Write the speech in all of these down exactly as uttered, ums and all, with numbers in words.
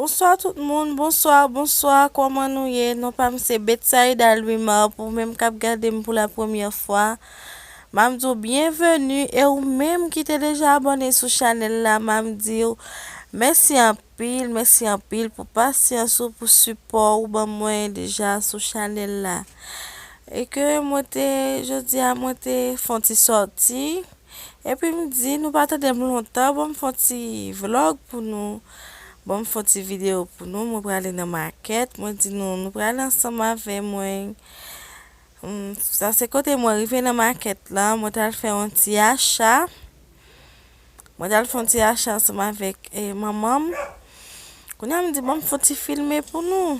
Bonswa tout moun, bonswa, bonswa, kòman nou ye? Non pa m se Betsaida Louimar, pou menm k ap gade m pou la premyè fwa. M ap di w byenveni, e ou menm ki te deja abòne sou chanèl la, m ap di w mèsi anpil, mèsi anpil pou pasyans ou, pou sipò ou ban mwen deja sou chanèl la. E ke mwen te, jodi a, mwen te fè yon ti sòti. Epi m di, nou pa tande m lontan, ban m fè yon ti vlòg pou nou. Ban m fè yon ti videyo pou nou. Mwen prale nan makèt. Mwen di nou, nou prale ansanm avè mwen. Hmm, sa se kote mwen rive nan makèt la. Mwen t al fè yon ti acha. Mwen t al fè yon ti acha ansanm avèk, eh, manman m. Kounye a m di, ban m fè yon ti filme pou nou.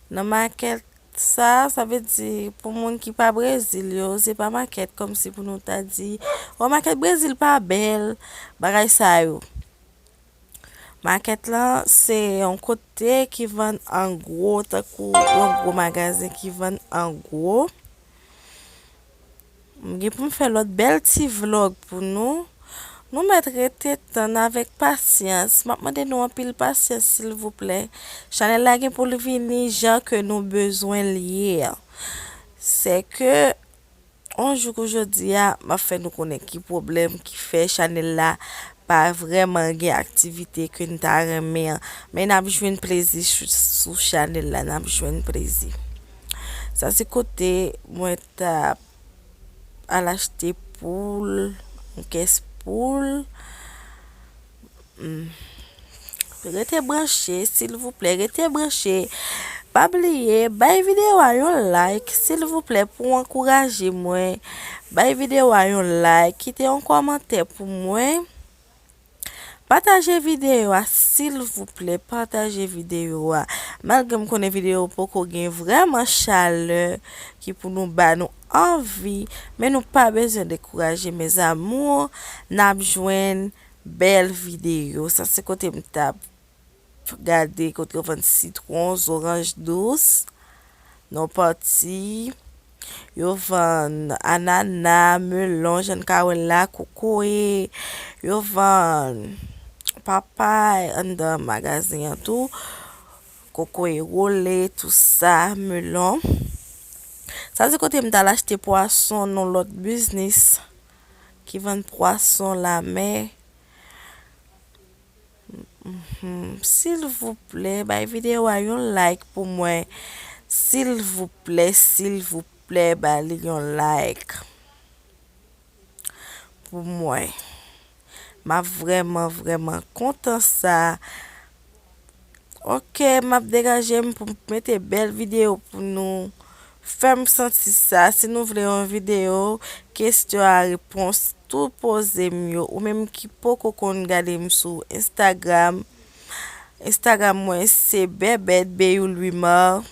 Nan makèt sa, sa vle di, pou moun ki pa Brezil yo, se pa makèt kòmsi pou nou ta di, o, makèt Brezil pa bèl, bagay sa yo. Makèt lan, se yon kote ki vann an gwo, tankou yon gwo magazen ki vann an gwo. M gen pou m fè lòt bèl ti vlòg pou nou. Nou mèt rete tann avèk pasyans. M ap mande nou anpil pasyans, silvouplè. Chanèl la gen pou l vini jan ke nou bezwen l ye a. Sèke, yon jou kou jodi a, m ap fè nou konnen ki pwoblèm ki fè chanèl la pa vrèman gen aktivite ke n ta renmen an. Men n ap jwenn plezi sou, sou chanèl la, n ap jwenn plezi. Sa se kote mwen t ap al achte poul, yon kès poul. Hmm. Rete branche, silvouplè, rete branche. Pa bliye, bay videyo a yon like, silvouplè, pou ankouraje mwen. Bay videyo a yon like, kite yon kòmantè pou mwen. Pataje videyo a, silvouplè, pataje videyo a. Malgre m konnen videyo poko gen vrèman chalè ki pou nou ba nou anvi, men nou pa bezwen dekouraje, mes amours. N ap jwenn bèl videyo. Sa se kote m t ap gade, kote yo vann sitwon, zoranj dous. Nan pati, yo vann anana, melon, jan n ka wè l la, kokoye. Yo vann papay anndan magazen an tou. Kokoye wole, tou sa, melon. Sa se kote m t al achte pwason nan lòt biznis ki vann pwason lamè. Mhm. Silvouplè, bay videyo a yon like pou mwen. Silvouplè, silvouplè, ba li yon like pou mwen. M ap vrèman, vrèman kontan sa. Ok, m ap degaje m pou m mete bèl videyo pou nou. Fè m santi sa. Si nou vle yon videyo, kesyon a repons, tou poze m yo. Ou menm ki poko konn gade m sou Instagram, Instagram mwen se Bebet Beyou Louimar.